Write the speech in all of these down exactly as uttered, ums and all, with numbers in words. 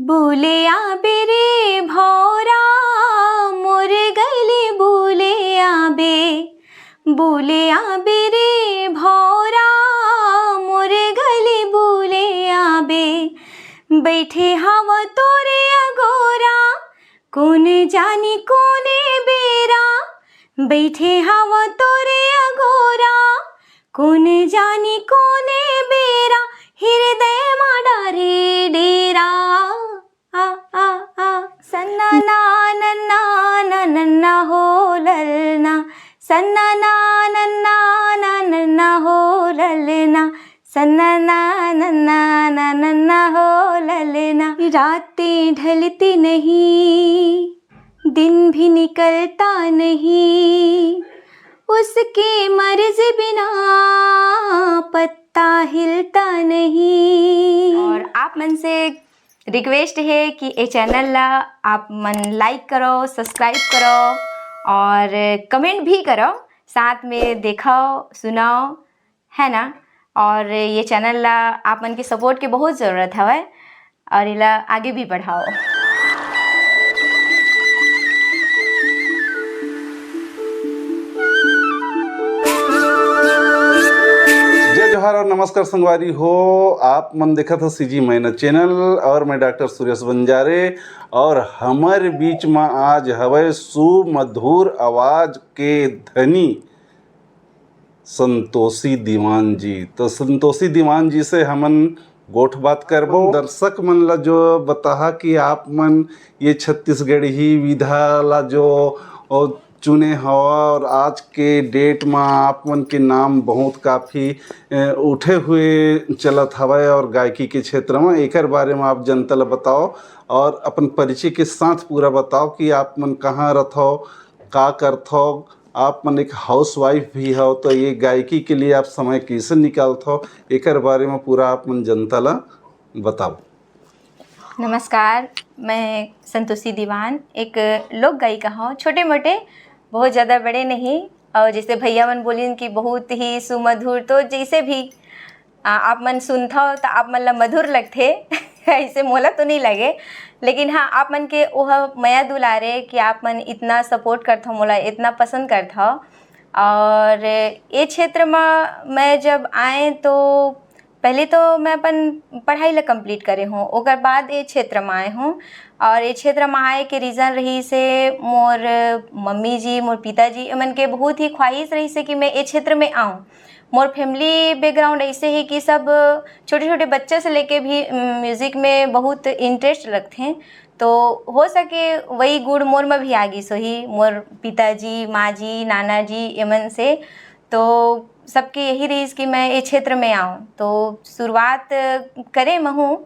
बुले आबे रे भौरा, मोर गली बुले आबे, बुले आबे रे भौरा, मोर गली बुले आबे। बैठे हव तोरे अगोरा, कोन जानी कोने बेरा। बैठे हव तोरे अगोरा, कोन जानी कोने बेरा। हृदय मा डारे डेरा। आ, आ, आ। सन्ना ना नन्ना ना नन्ना हो ललना। सन्ना ना नन्ना ना नन्ना हो ललना। सन्ना ना नन्ना ना नन्ना हो ललना। रातें ढलती नहीं, दिन भी निकलता नहीं, उसके मर्जी बिना पत्ता हिलता नहीं। और आप मन से रिक्वेस्ट है कि ये चैनल ला आप मन लाइक करो, सब्सक्राइब करो और कमेंट भी करो, साथ में देखो, सुनो, है ना? और ये चैनल ला आप मन के सपोर्ट के बहुत ज़रूरत हवय और इला आगे भी बढ़ाओ। जय जोहार और नमस्कार संगवारी हो, आप मन देखत हो सीजी मैना चैनल और मैं डॉक्टर सुरेश बंजारे। और हमर बीच में आज हवय सुमधुर आवाज के धनी संतोषी दीवान जी। तो संतोषी दीवान जी से हमन गोठ बात करबो। दर्शक मन ला जो बताहा कि आप मन ये छत्तीसगढ़ी विधा ला जो, ओ, चुने हवा और आज के डेट में आप मन के नाम बहुत काफ़ी, ए, उठे हुए चलत हवय और गायकी के क्षेत्र में, एकर बारे में आप जनता ला बताओ और अपन परिचय के साथ पूरा बताओ कि आप मन कहाँ रथो, का करथो, आप मन एक हाउसवाइफ भी हो, तो ये गायकी के लिए आप समय कैसे निकालथो, एकर बारे में पूरा आप मन जनता ला बताओ। नमस्कार, मैं संतोषी दीवान, एक लोक गायिका हूँ, छोटे मोटे, बहुत ज़्यादा बड़े नहीं। और जैसे भैया मन बोलिन कि बहुत ही सुमधुर, तो जैसे भी आ, आप मन सुनथव त आप मन ला मधुर लगथे ऐसे मोला तो नहीं लगे, लेकिन हाँ, आप मन के ओह मया दुलारे कि आप मन इतना सपोर्ट करथव मोला, इतना पसंद करथव। और ये क्षेत्र में मैं जब आए तो पहले तो मैं अपन पढ़ाई ला कंप्लीट करे हूँ, ओकर बाद ये क्षेत्र में आए हूँ। और ये क्षेत्र में आए के रीज़न रही से मोर मम्मी जी, मोर पिताजी, एमन के बहुत ही ख्वाहिश रही से कि मैं ये क्षेत्र में आऊँ। मोर फैमिली बैकग्राउंड ऐसे है कि सब छोटे छोटे बच्चे से लेके भी म्यूज़िक में बहुत इंटरेस्ट रखते हैं। तो हो सके वही गुण मोर में भी आ गई सोही, मोर पिताजी, माँ जी, नाना जी, एमन से। तो सबके यही रहीस कि मैं ये क्षेत्र में आऊँ। तो शुरुआत करे महूँ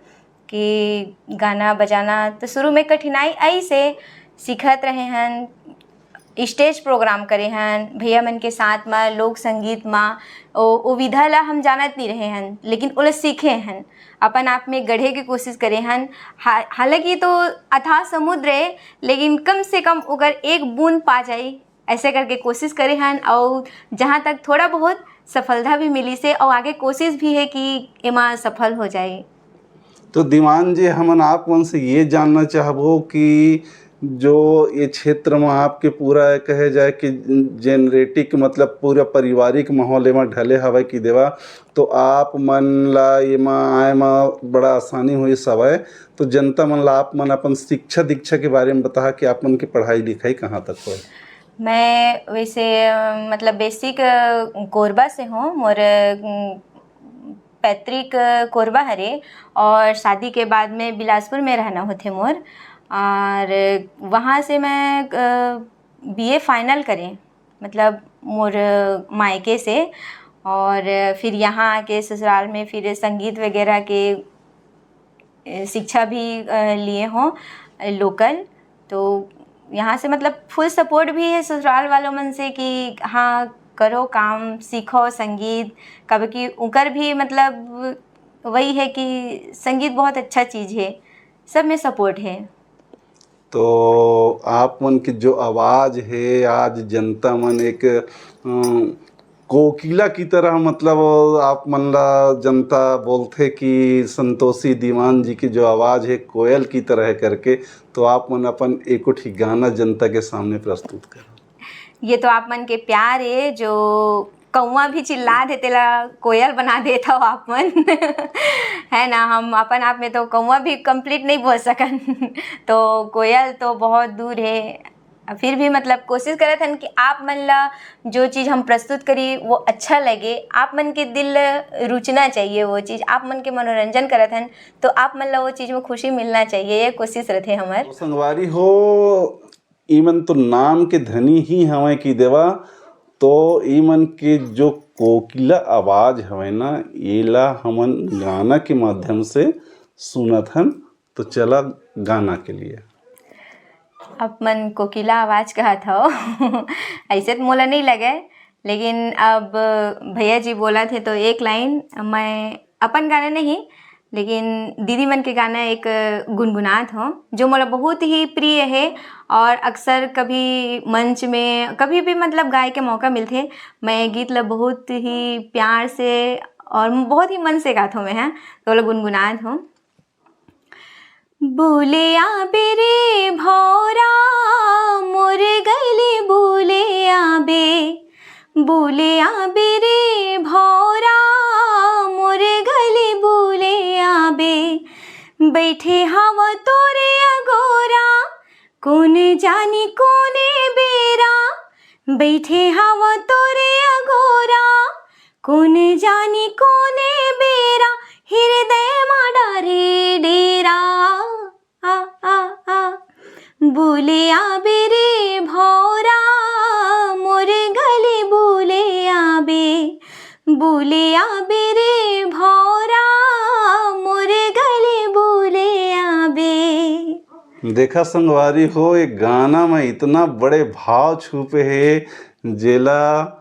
कि गाना बजाना तो शुरू में कठिनाई आई से सीखत रहे हन, स्टेज प्रोग्राम करे हन भैया मन के साथ मा, लोक संगीत मा। ओ, ओ विधा ला हम जानत नहीं रहे हन, लेकिन ओला सीखे हन, अपन आप में गढ़े के कोशिश करे हन। हा-, हालांकि ये तो अथाह समुद्र है, लेकिन कम से कम ओकर एक बूंद पा जाई, ऐसे करके कोशिश करे हन। और जहाँ तक थोड़ा बहुत सफलता भी मिली से, और आगे कोशिश भी है कि एमा सफल हो जाए। तो दीवान जी, हमन आप मन से ये जानना चाहबो कि जो ये क्षेत्र में आपके पूरा कहे जाए कि जेनरेटिक, मतलब पूरा पारिवारिक माहौल एमा ढले हवय कि देवा, तो आप मन ला एमा आए मा बड़ा आसानी होइस हवय। तो जनता मन ला आप मन अपन शिक्षा दीक्षा के बारे में बताहा कि आप मन के पढ़ाई लिखाई कहाँ तक होय? मैं वैसे, अ, मतलब बेसिक, अ, कोरबा से हूँ। मोर, अ, पैतृक कोरबा हरे और शादी के बाद में बिलासपुर में रहना होथे मोर। और वहाँ से मैं, अ, बीए फाइनल करें, मतलब मोर मायके से। और फिर यहाँ आके ससुराल में फिर संगीत वगैरह के, अ, शिक्षा भी, अ, लिए हों, अ, लोकल। तो यहाँ से मतलब फुल सपोर्ट भी है ससुराल वालों मन से कि हाँ, करो काम, सीखो संगीत, काबर कि उनकर भी मतलब वही है कि संगीत बहुत अच्छा चीज़ है, सब में सपोर्ट है। तो आप मन के जो आवाज़ है, आज जनता मन एक, अ, कोकिला की तरह, मतलब, आप मन ला जनता बोलथे कि संतोषी दीवान जी की जो आवाज है कोयल की तरह है करके, तो आप मन अपन एको ठी गाना जनता के सामने प्रस्तुत करो। ये तो आप मन के प्यार है, जो कौवा भी चिल्ला दे तेला कोयल बना देत हव आप मन। है ना, हम अपन आप में तो कौवा भी कंप्लीट नहीं बोल सकन। तो कोयल तो बहुत दूर है, फिर भी मतलब कोशिश करत हन कि आप मन ला जो चीज़ हम प्रस्तुत करी वो अच्छा लगे, आप मन के दिल रुचना चाहिए वो चीज़, आप मन के मनोरंजन करत हन तो आप मन ला वो चीज़ में खुशी मिलना चाहिए, ये कोशिश रथे हमर। तो संगवारी हो, ईमन तो नाम के धनी ही हवय कि देवा, तो ईमन के जो कोकिला आवाज हवय ना, एला हमन गाना के माध्यम से सुनत हन। तो चला गाना के लिए। आप मन कोकिला आवाज कहत हव। ऐसे तो मोला नहीं लगे, लेकिन अब भैया जी बोलत हे तो एक लाइन मैं अपन गाना नहीं, लेकिन दीदी मन के गाना एक गुनगुनात हूँ, जो मोला बहुत ही प्रिय है। और अक्सर कभी मंच में कभी भी मतलब गाए के मौका मिलथे, मैं गीत ला बहुत ही प्यार से और बहुत ही मन से गात हूँ मैं, हाँ, तो ओला गुनगुनात हूँ। बुले आबे रे भौरा, मोर गली बुले आबे, बुले आबे रे भौरा, मोर गली बुले आबे। बैठे हव तोरे अगोरा, कोन जानी कोने बेरा। बैठे हव तोरे अगोरा, कोन जानी कोने बेरा, हृदय मा डारे डेरा। आ, आ, आ। बुले आबे रे भौरा, मोर गली बुले आबे। बुले आबे रे भौरा, मोर गली बुले आबे। देखा संगवारी हो, एक गाना में इतना बड़े भाव छुपे हे, जेला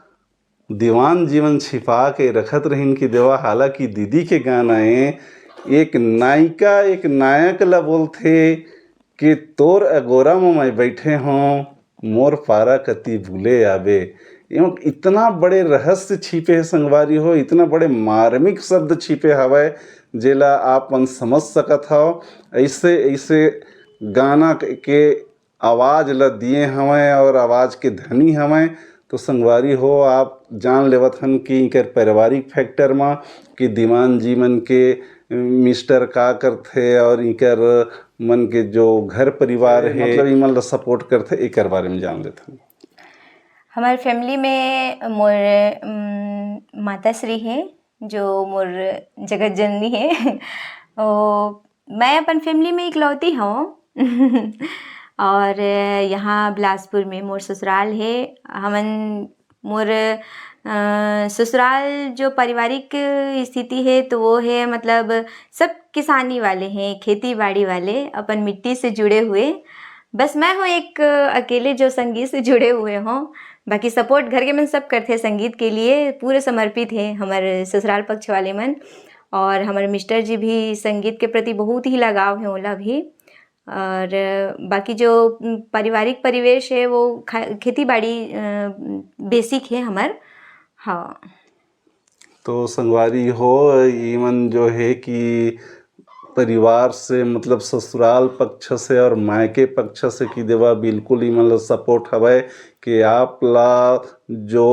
दीवान जीवन छिपा के रखत रहिन कि देवा। हालांकि दीदी के गाना ए, एक नायिका एक नायक ला बोलथे कि तोर अगोरा म मैं बैठे हों, मोर पारा कति बुले आबे। एवं इतना बड़े रहस्य छिपे हे संगवारी हो, इतना बड़े मार्मिक शब्द छिपे हवय, जेला आप मन समझ सकत हव। ऐसे ऐसे गाना के आवाज ल दिए हवय और आवाज के धनी हवय। तो संगवारी हो, आप जान लेवत हन कि इकर पारिवारिक फैक्टर म कि दीवान जी मन के मिस्टर का करथे और इकर मन के जो घर परिवार हे, मतलब इमन ल सपोर्ट करथे, एकर बारे में जान लेथन। हमारे फैमिली में मोर उम, माता श्री हे, जो मोर जगत जननी हे। ओ, मैं अपन फैमिली में इकलौती हूँ। और यहाँ बिलासपुर में मोर ससुराल हे। हमन मोर अ, ससुराल जो पारिवारिक स्थिति हे तो वो हे, मतलब, सब किसानी वाले हैं, खेती बाड़ी वाले, अपन मिट्टी से जुड़े हुए। बस मैं हूँ एक अकेले जो संगीत से जुड़े हुए हों। बाकी सपोर्ट घर के मन सब करथे संगीत के लिए, पूरे समर्पित हे हमर ससुराल पक्ष वाले मन। और हमर मिस्टर जी भी संगीत के प्रति बहुत ही लगाव हे ओला भी। और बाकी जो पारिवारिक परिवेश हे वो खा-, खेती बाड़ी बेसिक हे हमर। हाँ। तो संगवारी हो, इमन जो हे कि परिवार से, मतलब ससुराल पक्ष से और मायके पक्ष से कि देवा बिल्कुल इमन ला सपोर्ट हवय कि आप ला जो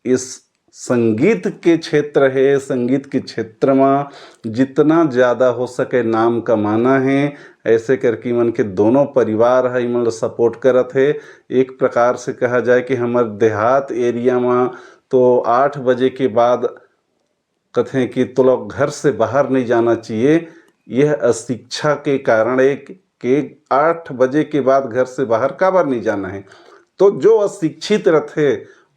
इस संगीत के क्षेत्र हे, संगीत के क्षेत्र म जितना ज़्यादा हो सके नाम कमाना हे। ऐसे करके इमन के दोनों परिवार ह इमन ला सपोर्ट करत हे। एक प्रकार से कहा जाए कि हमर देहात एरिया म तो आठ बजे के बाद कथे कि तोला घर से बाहर नहीं जाना चाहिए। यह अशिक्षा के कारण एक कि आठ बजे के बाद घर से बाहर काबर नहीं जाना है। तो जो अशिक्षित रथे,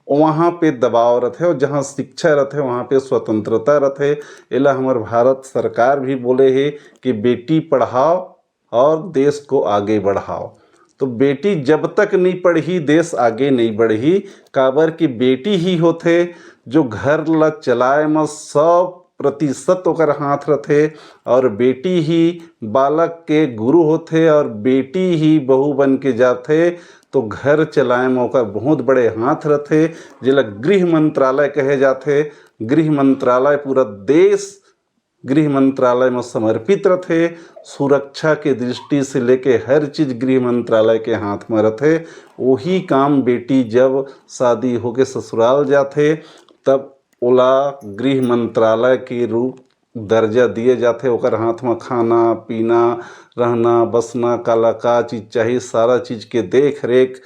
वहाँ पे दबाव रथे, और जहाँ शिक्षा रथे, वहाँ पे स्वतंत्रता रथे। एला हमर भारत सरकार भी बोले हे कि बेटी पढ़ाओ और देश को आगे बढ़ाओ। तो बेटी जब तक नहीं पढ़ही, देश आगे नहीं बढ़ही। काबर कि बेटी ही होथे जो घर ला चलाए म सब प्रतिशत ओकर हाथ रथे, और बेटी ही बालक के गुरु होथे और बेटी ही बहू बन के जाथे, तो घर चलाए में ओकर बहुत बड़े हाथ रथे, जेला गृह मंत्रालय कहे जाथे। गृह मंत्रालय पूरा देश गृह मंत्रालय में समर्पित रथे। सुरक्षा के दृष्टि से लेके हर चीज गृह मंत्रालय के हाथ में रथे। वही काम बेटी जब शादी होके ससुराल जाथे, तब ओला गृह मंत्रालय के रूप दर्जा दिए जाथे। ओकर हाथ में खाना पीना, रहना बसना, काला का चीज चाहिए, सारा चीज के देख रेख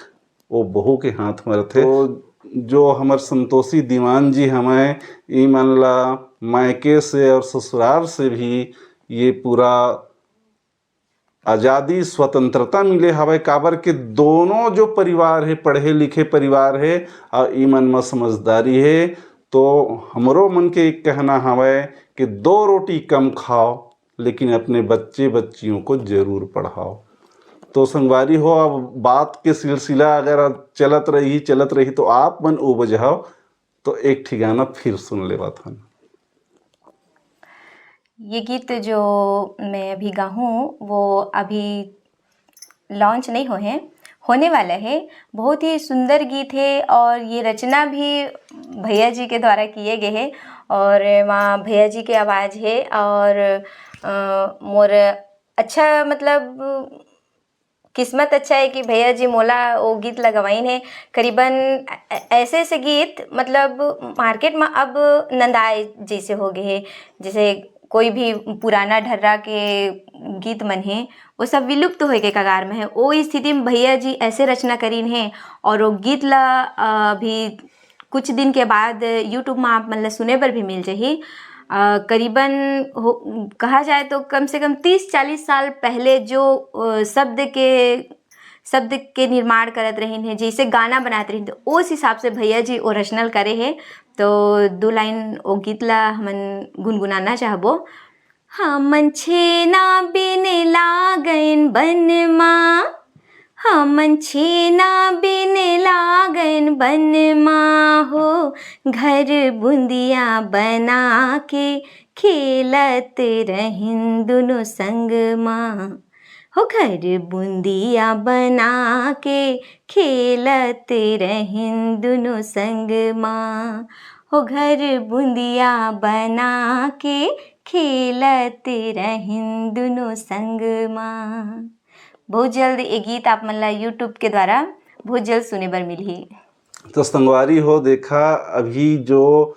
वो बहू के हाथ में रथे। तो जो हमर संतोषी दीवान जी हमें ई मन ला मायके से और ससुराल से भी ये पूरा आजादी स्वतंत्रता मिले हवय, काबर के दोनों जो परिवार है पढ़े लिखे परिवार है और ई मन में समझदारी है। तो हमरो मन के एक कहना हवय कि दो रोटी कम खाओ, लेकिन अपने बच्चे बच्चियों को जरूर पढ़ाओ। तो संगवारी हो, अब बात के सिलसिला अगर चलत रही चलत रही तो आप मन उब जाओ। तो एक ठिकाना फिर सुन लेवत हन। ये गीत जो मैं अभी गाहूँ वो अभी लॉन्च नहीं हुए हैं, होने वाला है। बहुत ही सुंदर गीत है और ये रचना भी भैया जी के द्वारा किए गए हैं। और वहाँ भैया जी के आवाज़ है और अ, मोर अच्छा मतलब किस्मत अच्छा है कि भैया जी मोला वो गीत लगवाइन है। करीबन ऐसे ऐसे गीत मतलब मार्केट में अब नंदाए जैसे हो गए है, जैसे कोई भी पुराना ढर्रा के गीत मन है वो सब विलुप्त होए के कगार में है। वो स्थिति में भैया जी ऐसे रचना करीन है और वो गीत ला अभी कुछ दिन के बाद यूट्यूब में आप मन ला सुने बर भी मिल जाही। करीबन हो कहा जाए तो कम से कम तीस चालीस साल पहले जो शब्द के शब्द के निर्माण करत रहिन है, जैसे गाना बनात रहिन, तो उस हिसाब से भैया जी ओरिजिनल करे है। तो दो लाइन ओ गीत ला हमन गुनगुनाना चाहबो। हमन छेना बिन लागन बन मा, हमन छेना बिन लागन बन मा हो, घर बुंदिया बना के खेलत रहिन दुनो संग मा। हो घर बुंदिया बना के खेलत रहिन दुनो संग मा। हो घर बुंदिया बना के खेलत रहिन दुनो संग मा। बहुत जल्द ये गीत आप मन ला यूट्यूब के द्वारा बहुत जल्द सुने बर मिलही। तो संगवारी हो, देखा अभी जो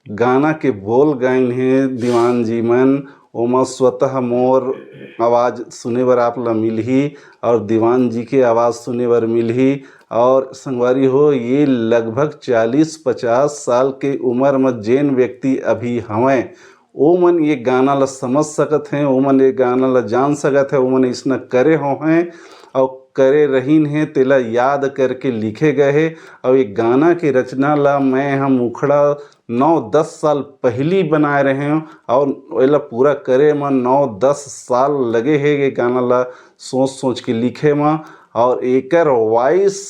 गाना के बोल गाइन हे दीवान जी मन, ओमा स्वतः मोर आवाज़ सुने बर आप ला मिलही और दीवान जी के आवाज़ सुने बर मिलही। और संगवारी हो, ये लगभग चालीस पचास साल के उम्र में जेन व्यक्ति अभी हवंय, ओमन ये गाना ला समझ सकत हैं, ओमन ये गाना ला जान सकत हैं, ओमन इसना करे हो हैं और करे रहीन हैं, तेला याद करके लिखे गए हैं। और ये गाना के रचना ला मैं हम उखड़ा नौ दस साल पहली बनाए रहे हंव और एला पूरा करे म नौ दस साल लगे हे ये गाना ला सोच सोच के लिखे म। और एकर वॉइस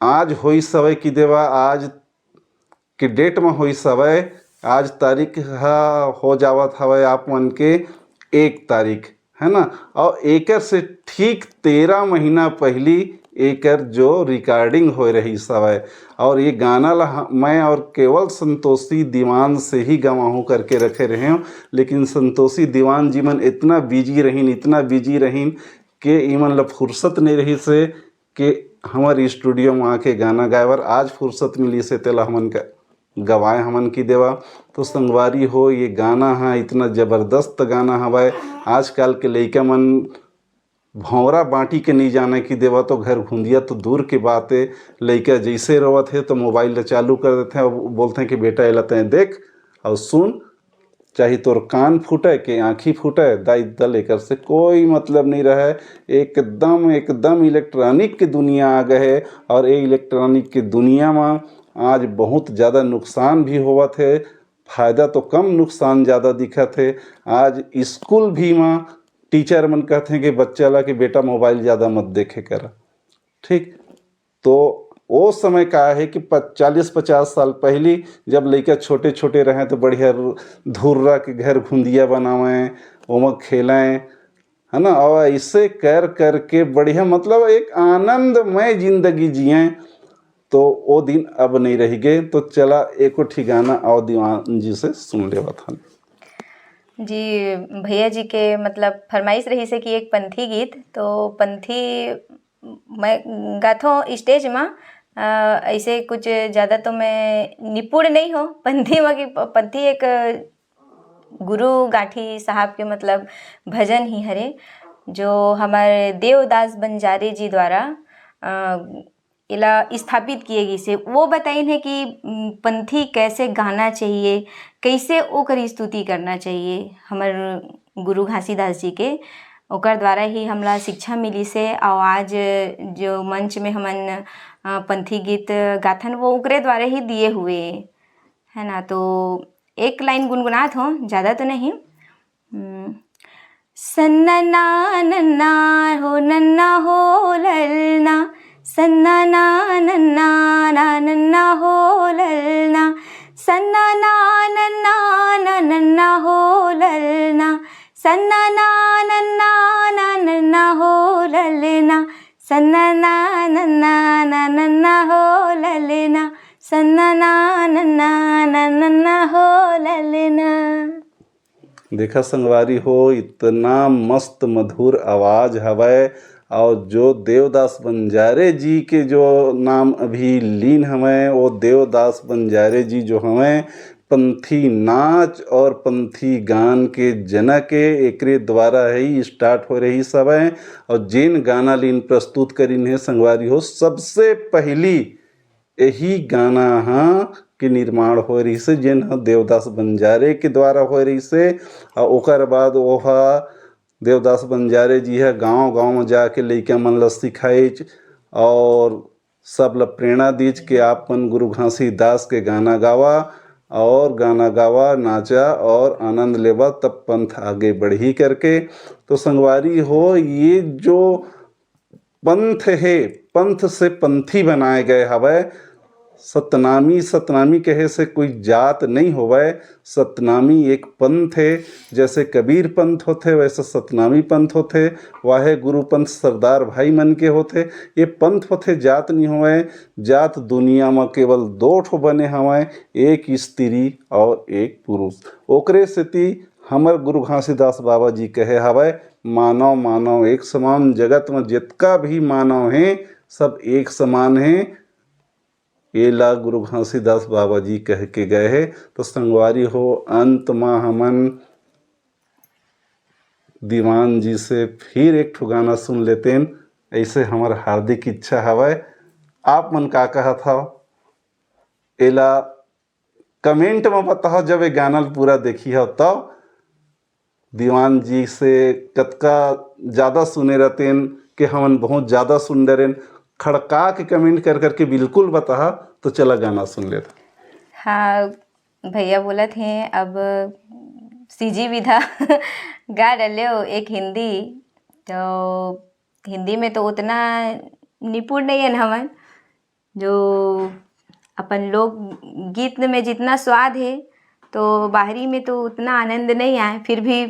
आज होइस हवय कि देवा, आज के डेट म होइस हवय, आज तारीख ह हो जावत हवय आप मन के एक तारीख, है ना। और एकर से ठीक तेरह महीना पहली एकर जो रिकॉर्डिंग होए रहिस हवय, और ये गाना ला ह-, मैं और केवल संतोषी दीवान से ही गवाहूँ करके रखे रहे हंव। लेकिन संतोषी दीवान जी मन इतना बिजी रहिन, इतना बिजी रहिन के इमन ला फुर्सत नहीं रहिस हे के हमर स्टूडियो में आके गाना गाए बर। आज फुर्सत मिलिस हे, तेला हमन का गवाए हमन कि देवा। तो संगवारी हो, ये गाना ह इतना जबरदस्त गाना हवय। आजकल के लइका मन भौंरा बांटी के नहीं जाने कि देवा, तो घर भुंदिया तो दूर के बात हे। लइका जैसे रोवत हे तो मोबाइल ला चालू कर देथे और बोलथे कि बेटा एला तैं देख और सुन, चाहे तोर कान फूटे के आँखी फूटे, दाई दल एकर से कोई मतलब नहीं रहे। एकदम एकदम इलेक्ट्रॉनिक के दुनिया आ गए हे। और ये इलेक्ट्रॉनिक के दुनिया में आज बहुत ज़्यादा नुकसान भी होवत हे, फायदा तो कम, नुकसान ज़्यादा दिखत हे। आज स्कूल भी में टीचर मन कहते हैं कि बच्चा ला कि बेटा मोबाइल ज़्यादा मत देखे कर, ठीक। तो वो समय का है कि प-, चालीस पचास साल पहली, जब लइका छोटे छोटे रहें, तो बढ़िया रु-, धुर्रा के घर घुंदिया बनावें, ओमा खेलें, है ना? और ऐसे कर करके बढ़िया, मतलब, एक आनंदमय जिंदगी जिए। तो वो दिन अब नहीं रह गए। तो चला, एको ठी गाना और दीवान जी से सुन लेवत हन। जी, भैया जी के, मतलब, फरमाइश रही से कि एक पंथी गीत, तो पंथी मैं गाथों स्टेज में। अ, ऐसे कुछ ज़्यादा तो मैं निपुण नहीं हो पंथी में, कि प-, पंथी एक गुरु गांठी साहब के, मतलब, भजन ही हरे, जो हमारे देवदास बंजारे जी द्वारा, अ, एला स्थापित किए गिस हे। वो बताइन हे कि, उम, पंथी कैसे गाना चाहिए, कैसे ओकर स्तुति करना चाहिए हमर गुरु घासीदास जी के। ओकर द्वारा ही हमला शिक्षा मिलिस हे, अउ आज जो मंच में हमन, अ, पंथी गीत गाथन, वो ओकरे द्वारा ही दिए हुए, है ना? तो एक लाइन गुनगुनात हों, ज़्यादा तो नहीं। हम्म। सन्ना ना नन्ना हो, नन्ना हो ललना, सन्ना ना नन्ना ना, नन्ना हो ललना, सन्ना ना नन्ना ना, नन्ना हो ललना, सन्ना ना नन्ना ना, नन्ना हो ललना, सन्ना ना नन्ना ना, नन्ना हो ललना, सन्ना ना नन्ना ना, नन्ना हो ललना। देखा संगवारी हो, इतना मस्त मधुर आवाज हवय। और जो देवदास बंजारे जी के जो नाम अभी लीन हवय, वो देवदास बंजारे जी जो हवय, पंथी नाच और पंथी गान के जनक ए, एकरे द्वारा ही स्टार्ट हो रही हवय। और जेन गाना लीन प्रस्तुत करिन हे संगवारी हो, सबसे पहली यही गाना ह के निर्माण होए रहिसे, जेन ह देवदास बंजारे के द्वारा होए रहिसे। और ओकर बाद ओहा देवदास बंजारे जी ह गांव गांव में जाके लइका मन ल सिखाइच और सब ल प्रेरणा दीच कि आप मन गुरु घासीदास के गाना गावा और गाना गावा, नाचा और आनंद लेवा, तब पंथ आगे बढ़ही करके। तो संगवारी हो, ये जो पंथ हे, पंथ से पंथी बनाए गए हवय। सतनामी, सतनामी कहे से कोई जात नहीं होवय। सतनामी एक पंथ हे, जैसे कबीर पंथ होथे, वैसे सतनामी पंथ होथे, वाहे गुरु पंथ सरदार भाई मन के होथे। ये पंथ होथे, जात नहीं होवय। जात दुनिया म केवल दो ठो बने हवय, एक स्त्री और एक पुरुष। ओकरे सेती हमर गुरु घासीदास बाबा जी कहे हवय, मानव मानव एक समान। जगत म जितका भी मानव हे, सब एक समान हे। एला गुरु घासीदास बाबा जी कह के गए हे। तो संगवारी हो, अंत म हमन दीवान जी से फिर एक ठो गाना सुन लेतेन, ऐसे हमर हार्दिक इच्छा हवय। आप मन का कहत हव, एला कमेंट म बताओ, जब ये गाना ल पूरा देखी हो तब। दीवान जी से कतका ज़्यादा सुने रहतेन कि हमन बहुत ज़्यादा सुन डरेन। खड़का के कमेंट कर करके बिल्कुल बताहा। तो चला गाना सुन लेता। हाँ, भैया बोलत हे, अब सीजी विधा गा डले हो एक हिंदी, तो हिंदी में तो उतना निपुण नहीं है हमन, जो अपन लोकगीत में जितना स्वाद है, तो बाहरी में तो उतना आनंद नहीं आए। फिर भी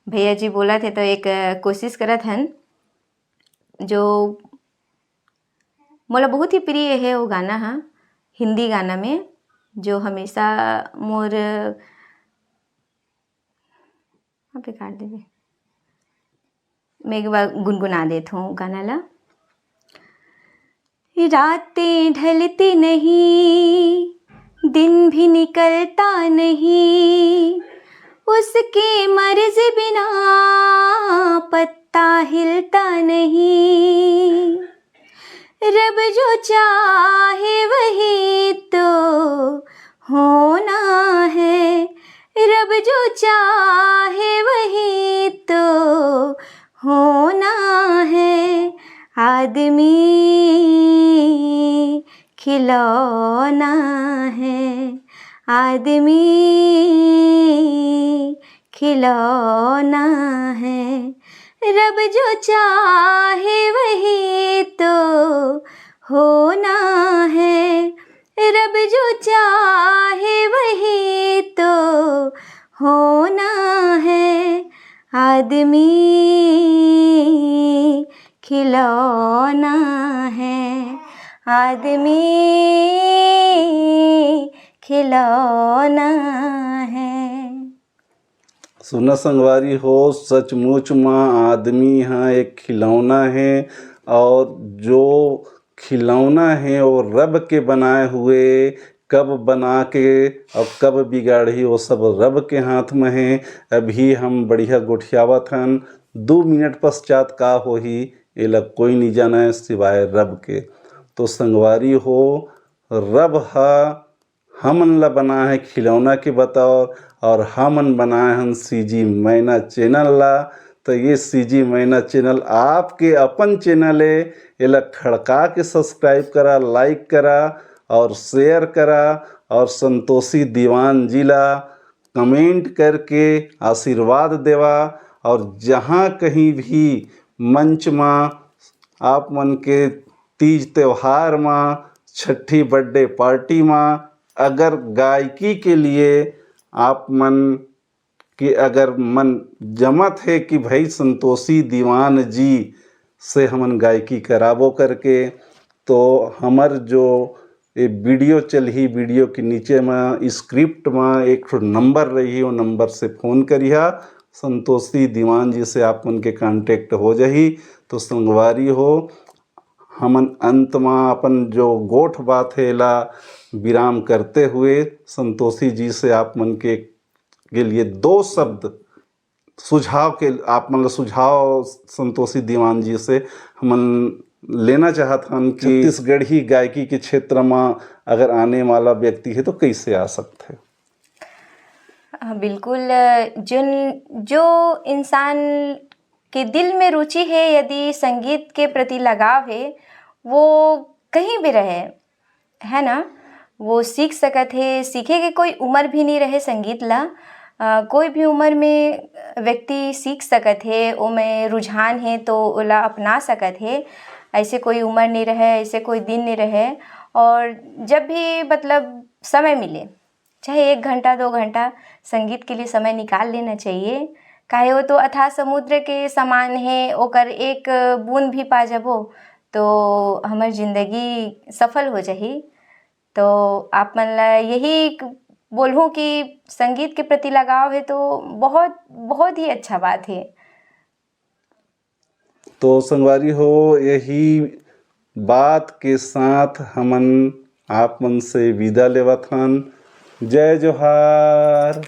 भैया जी बोलत हे, तो एक कोशिश करत हन। जो मोला बहुत ही प्रिय है वो गाना हा, हिंदी गाना में, जो हमेशा मोर, अबे काट देबे, मैं एक बार गुनगुना देत हूँ गाना ला। रातें ढलती नहीं, दिन भी निकलता नहीं, उसके मर्ज बिना पत्ता हिलता नहीं। रब जो चाहे वही तो होना है, रब जो चाहे वही तो होना है। आदमी खिलौना है, आदमी खिलौना है। रब जो चाहे वही तो होना है। रब जो चाहे वही तो होना है। आदमी खिलौना है, आदमी खिलौना है। सुना संगवारी हो, सचमुच म आदमी ह एक खिलौना हे, और जो खिलौना हे वो रब के बनाए हुए, कब बना के और कब बिगाड़ही, वो सब रब के हाथ में हे। अभी हम बढ़िया गोठियावत हन, दू मिनट पश्चात का होही, एला कोई नहीं जाने सिवाय रब के। तो संगवारी हो, रब ह हमन ला बनाए हे खिलौना के बतौर, और हमन बनाए हन सीजी मैना चैनल ला। तो ये सीजी मैना चैनल आपके अपन चैनल हे, एला खड़का के सब्सक्राइब करा, लाइक करा और शेयर करा, और संतोषी दीवान जी ला कमेंट करके आशीर्वाद देवा। और जहाँ कहीं भी मंच मा आप मन के तीज त्योहार मा, छठी बर्थडे पार्टी मा, अगर गायकी के लिए आप मन के अगर मन जमत हे कि भाई संतोषी दीवान जी से हमन गायकी कराबो करके, तो हमर जो ये वीडियो चलही, वीडियो के नीचे मा स्क्रिप्ट मा एक ठो नंबर रही, वो नंबर से फ़ोन करिहा। संतोषी दीवान जी से आप मन के कांटेक्ट हो जाही। तो संगवारी हो, हमन अंत मा अपन जो गोठ बात हे, एला विराम करते हुए संतोषी जी से आप मन के, के लिए दो शब्द सुझाव के, आप मन ला सुझाव संतोषी दीवान जी से हमन लेना चाहत हन कि छत्तीसगढ़ी गायकी के क्षेत्र मा अगर आने वाला व्यक्ति हे तो कैसे आ सकथे? हाँ, बिल्कुल। जिन, जो इंसान के दिल में रुचि हे, यदि संगीत के प्रति लगाव हे, वो कहीं भी रहे, है ना, वो सीख सकत हे। सीखे के कोई उम्र भी नहीं रहे संगीत ला। अ, कोई भी उम्र में व्यक्ति सीख सकत हे, ओमे रुझान हे तो ओला अपना सकत हे। ऐसे कोई उम्र नहीं रहे, ऐसे कोई दिन नहीं रहे। और जब भी, मतलब, समय मिले, चाहे एक घंटा, दो घंटा संगीत के लिए समय निकाल लेना चाहिए। काहे, वो तो अथाह समुद्र के समान हे, ओकर एक बूंद भी पा जबो तो हमर जिंदगी सफल हो जाही। तो आप मन ला यही क-, बोलहूँ कि संगीत के प्रति लगाव हे तो बहुत, बहुत ही अच्छा बात हे। तो संगवारी हो, यही बात के साथ हमन आप मन से विदा लेवत हन। जय जोहार।